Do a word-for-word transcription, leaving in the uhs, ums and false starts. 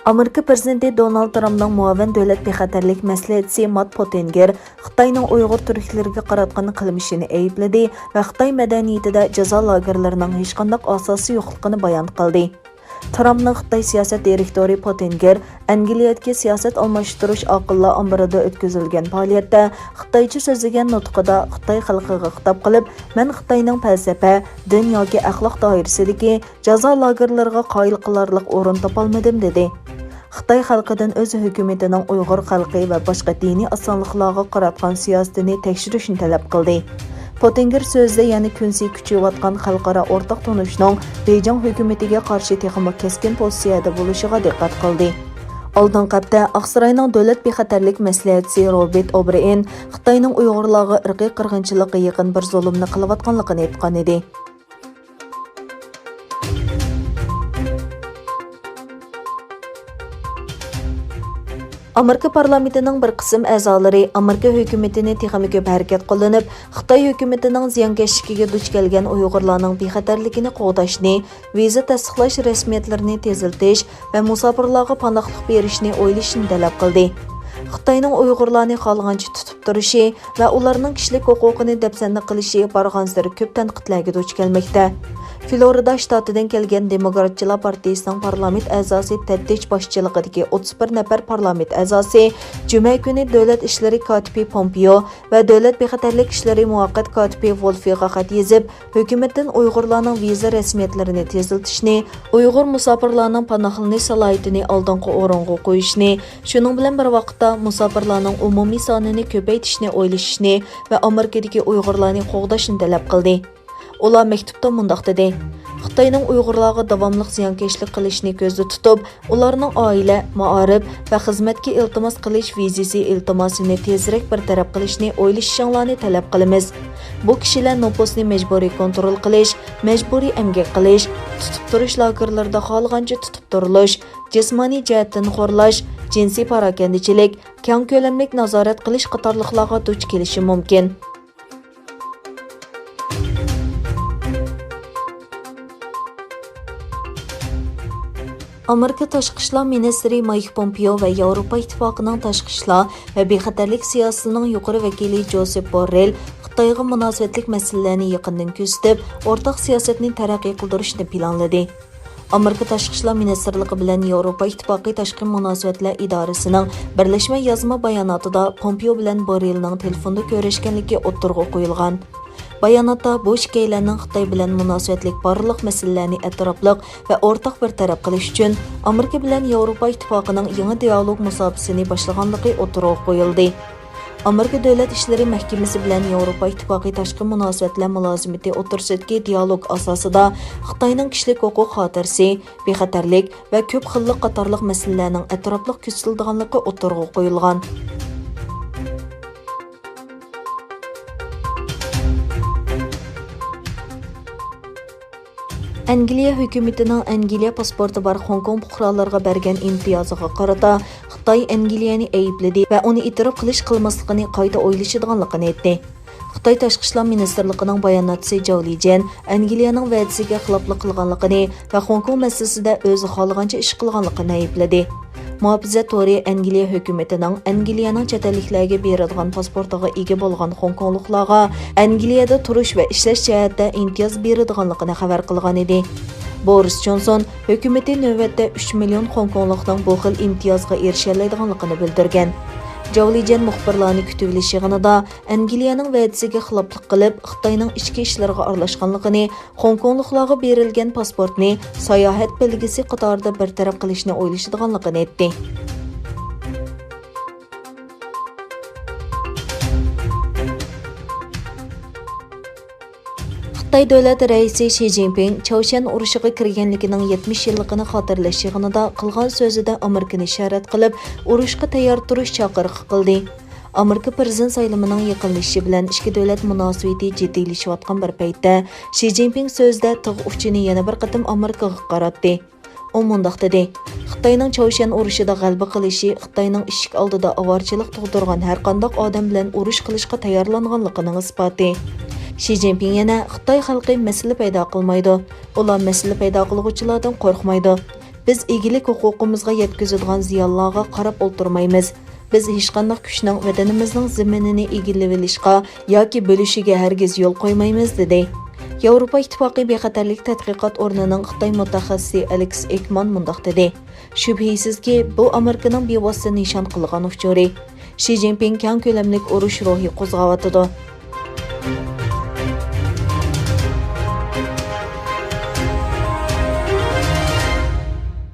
ئامېرىكا پىرېزىدېنتى دونالد ترامپنىڭ مۇئاۋىن دۆلەت بىخەتەرلىك مەسلىھەتچىسى مات پوتىنگېر خىتاينىڭ ئۇيغۇر تۈركلىرىگە قاراتقان قىلمىشىنى ئەيىبلىدى ۋە خىتاي مەدەنىيىتىدە جازا لاگېرلىرىنىڭ ھېچقانداق ئاساسى يوقلۇقىنى بايان قىلدى. ترامپنىڭ خىتاي سىياسەت دىرېكتورى پوتىنگېر ئەنگلىيەدىكى سىياسەت ئالماشتۇرۇش ئاقىللار ئامبىرىدا ئۆتكۈزۈلگەن پائالىيەتتە خىتايچە سۆزلىگەن نۇتقىدا خىتاي خەلقىگە خىتاب قىلىپ، مەن خىتاينىڭ پەلسەپە، دىن ياكى ئەخلاق دائىرىسىدىكى جازا لاگېرلىرىغا قايىل قىلارلىق ئورۇن تاپالمىدىم، دېدى. خىتاي خەلقىدىن ئۆز ھۆكۈمىتىنىڭ ئۇيغۇر خەلقى ۋە باشقا دىنىي ئازسانلىقلارغا قاراتقان سىياسىتىنى تەكشۈرۈشنى تەلەپ قىلدى. پوتىنگېر سۆزىدە يەنە كۈنسېرى كۈچىيىۋاتقان خەلقئارا ئورتاق تونۇشنىڭ بېيجىڭ ھۆكۈمىتىگە قارشى تېخىمۇ كەسكىن پوزىتسىيەدە بولۇشىغا دىققەت قىلدى. ئالدىنقى ھەپتە ئاقساراينىڭ دۆلەت بىخەتەرلىك مەسلىھەتچىسى روبېرت ئوبرېئېن خىتاينىڭ ئۇيغۇرلارغا ئىرقىي قىرغىنچىلىققا يېقىن بىر زۇلۇمنى قىلىۋاتقانلىقىنى ئېيتقان ئىدى. ئامېرىكا پارلامېنتىنىڭ بىر قىسىم ئەزالىرى ئامېرىكا ھۆكۈمىتىنى تېخىمۇ كۆپ ھەرىكەت قوللىنىپ، خىتاي ھۆكۈمىتىنىڭ زىيانكەشلىكىگە دۇچ كەلگەن ئۇيغۇرلارنىڭ بىخەتەرلىكىنى قوغداشنى، ۋىزا تەستىقلاش رەسمىيەتلىرىنى تېزلىتىش ۋە مۇساپىرلارغا پاناھلىق بېرىشنى ئويلىشىنى تەلەپ قىلدى. خىتاينىڭ ئۇيغۇرلارنى خالىغانچە تۇتۇپ تۇرۇشى ۋە ئۇلارنىڭ كىشىلىك ھوقۇقىنى دەپسەندە قىلىشى بارغانسېرى كۆپ تەنقىدلەرگە دۇچ كەلمەكتە. فلورىدا شتاتىدىن كەلگەن دېموكراتچىلار پارتىيىسىنىڭ پارلامېنت ئەزاسى تەتتىچ باشچىلىقىدىكى ئوتتۇز بىر نەپەر پارلامېنت ئەزاسى جۈمە كۈنى دۆلەت ئىشلىرى كاتىپى پومپېيو ۋە دۆلەت بىخەتەرلىك ئىشلىرى مۇۋەققەت كاتىپى ۋولفىغا خەت يېزىپ، ھۆكۈمەتتىن ئۇيغۇرلارنىڭ ۋىزا رەسمىيەتلىرىنى تېزلىتىشنى، ئۇيغۇر مۇساپىرلارنىڭ پاناھلىنىش سالاھىيىتىنى ئالدىنقى ئورۇنغا قويۇشنى، شۇنىڭ بىلەن بىر ۋاقىتتا مۇساپىرلارنىڭ ئومۇمىي سانىنى كۆپەيتىشنى ئويلىشىشنى ۋە ئامېرىكىدىكى ئۇيغۇرلارنى قوغداشنى تەلەپ قىلدى. ئۇلار مەكتۇپتا مۇنداق دېدى: خىتاينىڭ ئۇيغۇرلارغا داۋاملىق زىيانكەشلىك قىلىشنى كۆزدە تۇتۇپ، ئۇلارنىڭ ئائىلە، مائارىپ ۋە خىزمەتكە ئىلتىماس قىلىش ۋىزىسى ئىلتىماسىنى تېزرەك بىر تەرەپ قىلىشنى ئويلىشىشىڭلارنى تەلەپ قىلىمىز. بۇ كىشىلەر نوپۇسنى مەجبۇرىي كونترول قىلىش، مەجبۇرىي ئەمگەك قىلىش، تۇتۇپ تۇرۇش لاگېرلىرىدا خالىغانچە تۇتۇپ تۇرۇلۇش، جىسمانىي جەھەتتىن خورلاش، جىنسىي پاراكەندىچىلىك، كەڭ كۆلەملىك نازارەت قىلىش قاتارلىقلارغا دۇچ كېلىشى مۇمكىن. ئامېرىكا تاشقى ئىشلار مىنىستىرى مايك پومپېيو ۋە ياۋروپا ئىتتىپاقىنىڭ تاشقى ئىشلار ۋە بىخەتەرلىك سىياسىتىنىڭ يۇقىرى ۋەكىلى جوزېپ بوررېل خىتايغا مۇناسىۋەتلىك مەسىلىلەرنى يېقىندىن كۆزىتىپ، ئورتاق سىياسەتنى تەرەققىي قىلدۇرۇشنى پىلانلىدى. ئامېرىكا تاشقى ئىشلار مىنىستىرلىقى بىلەن ياۋروپا ئىتتىپاقى تاشقى مۇناسىۋەتلەر ئىدارىسىنىڭ بىرلەشمە يازما باياناتىدا پومپېيو بىلەن بوررېلنىڭ تېلېفوندا كۆرۈشكەنلىكى ئوتتۇرىغا قويۇلغان. باياناتتا بۇ ئىككىيلەننىڭ خىتاي بىلەن مۇناسىۋەتلىك بارلىق مەسىلىلەرنى ئەتراپلىق ۋە ئورتاق بىر تەرەپ قىلىش ئۈچۈن ئامېرىكا بىلەن ياۋروپا ئىتتىپاقىنىڭ يېڭى دىئالوگ مۇساپىسىنى باشلىغانلىقى ئوتتۇرىغا قويۇلدى. ئامېرىكا دۆلەت ئىشلىرى مەھكىمىسى بىلەن ياۋروپا ئىتتىپاقى تاشقى مۇناسىۋەتلەر مۇلازىمىتى ئوتتۇرىسىدىكى دىئالوگ ئاساسىدا خىتاينىڭ كىشىلىك ھوقۇق خاتىرىسى، بىخەتەرلىك ۋە كۆپ خىللىق قاتارلىق مەسىلىلەرنىڭ ئەتراپلىق كۆزىتىلىدىغانلىقى ئوتتۇرىغا قويۇلغان. ئەنگلىيە ھۆكۈمىتىنىڭ ئەنگلىيە پاسپورتى بار خوڭكوڭ پۇقرالىرىغا بەرگەن ئىمتىيازىغا قارىتا خىتاي ئەنگلىيەنى ئەيىبلىدى ۋە ئۇنى ئېتىراپ قىلىش قىلماسلىقىنى قايتا ئويلىشىدىغانلىقىنى ئېيتتى. خىتاي تاشقى ئىشلار مىنىستىرلىقىنىڭ باياناتچىسى جاۋ لىجيەن ئەنگلىيەنىڭ ۋەدىسىگە خىلاپلىق قىلغانلىقىنى ۋە خوڭكوڭ مەسىلىسىدە ئۆزى خالىغانچە ئىش قىلغانلىقىنى ئەيىبلىدى. مۇھاپىزەت تورى ئەنگلىيە ھۆكۈمىتىنىڭ ئەنگلىيەنىڭ چەت ئەللىكلەرگە بېرىدىغان پاسپورتىغا ئىگە بولغان خوڭكوڭلۇقلارغا ئەنگلىيەدە تۇرۇش ۋە ئىشلەش جەھەتتە ئىمتىياز بېرىدىغانلىقىنى خەۋەر قىلغان ئىدى. بورىس جونسون ھۆكۈمىتى نۆۋەتتە ئۈچ مىليون خوڭكوڭلۇقنىڭ بۇ خىل ئىمتىيازغا ئېرىشەلەيدىغانلىقىنى بىلدۈرگەن. جاۋ لىجيەن مۇخبىرلارنى كۈتۈۋېلىش يىغىنىدا ئەنگلىيەنىڭ ۋەدىسىگە خىلاپلىق قىلىپ، خىتاينىڭ ئىچكى ئىشلىرىغا ئارىلاشقانلىقىنى، خوڭكوڭلۇقلارغا بېرىلگەن پاسپورتنى ساياھەت بەلگىسى قاتارىدا بىر تەرەپ قىلىشنى ئويلىشىدىغانلىقىنى ئېيتتى. خىتاي دۆلەت رەئىسى شى جىنپىڭ چاۋشيەن ئۇرۇشىغا كىرگەنلىكىنىڭ يەتمىش يىللىقىنى خاتىرىلەش يىغىنىدا قىلغان سۆزىدە ئامېرىكىنى شەرەت قىلىپ، ئۇرۇشقا تەييار تۇرۇش چاقىرىقى قىلدى. ئامېرىكا پىرېزىدېنت سايلىمىنىڭ يېقىنلىشىشى بىلەن ئىككى دۆلەت مۇناسىۋىتى جىددىيلىشىۋاتقان بىر پەيتتە، شى جىنپىڭ سۆزىدە تىغ ئۇچىنى يەنە بىر قېتىم ئامېرىكىغا قاراتتى. ئۇ مۇنداق دېدى: خىتاينىڭ چاۋشيەن ئۇرۇشىدا غەلىبە قىلىشى خىتاينىڭ ئىشىك ئالدىدا ئاۋارىچىلىق تۇغدۇرغان ھەرقانداق ئادەم بىلەن ئۇرۇش قىلىشقا تەييارلانغانلىقىنىڭ ئىسپاتى. شى جىنپىڭ يەنە: خىتاي خەلقى مەسىلە پەيدا قىلمايدۇ، ئۇلار مەسىلە پەيدا قىلغۇچىلاردىن قورقمايدۇ. بىز ئىگىلىك ھوقۇقىمىزغا يەتكۈزىدىغان زىيانلارغا قاراپ ئولتۇرمايمىز. بىز ھېچقانداق كۈچنىڭ ۋەتىنىمىزنىڭ زېمىنىنى ئىگىلىۋېلىشقا ياكى بۆلۈشىگە ھەرگىز يول قويمايمىز، دېدى. ياۋروپا ئىتتىپاقى بىخەتەرلىك تەتقىقات ئورنىنىڭ خىتاي مۇتەخەسسىسى ئەلېكس ئېكمان مۇنداق دېدى: شۈبھىسىزكى، بۇ ئامېرىكىنىڭ بىۋاسىتە نىشان قىلغان ئۇچۇرى. شى جىنپىڭ كەڭ كۆلەملىك ئۇرۇش روھى قوزغاۋاتىدۇ.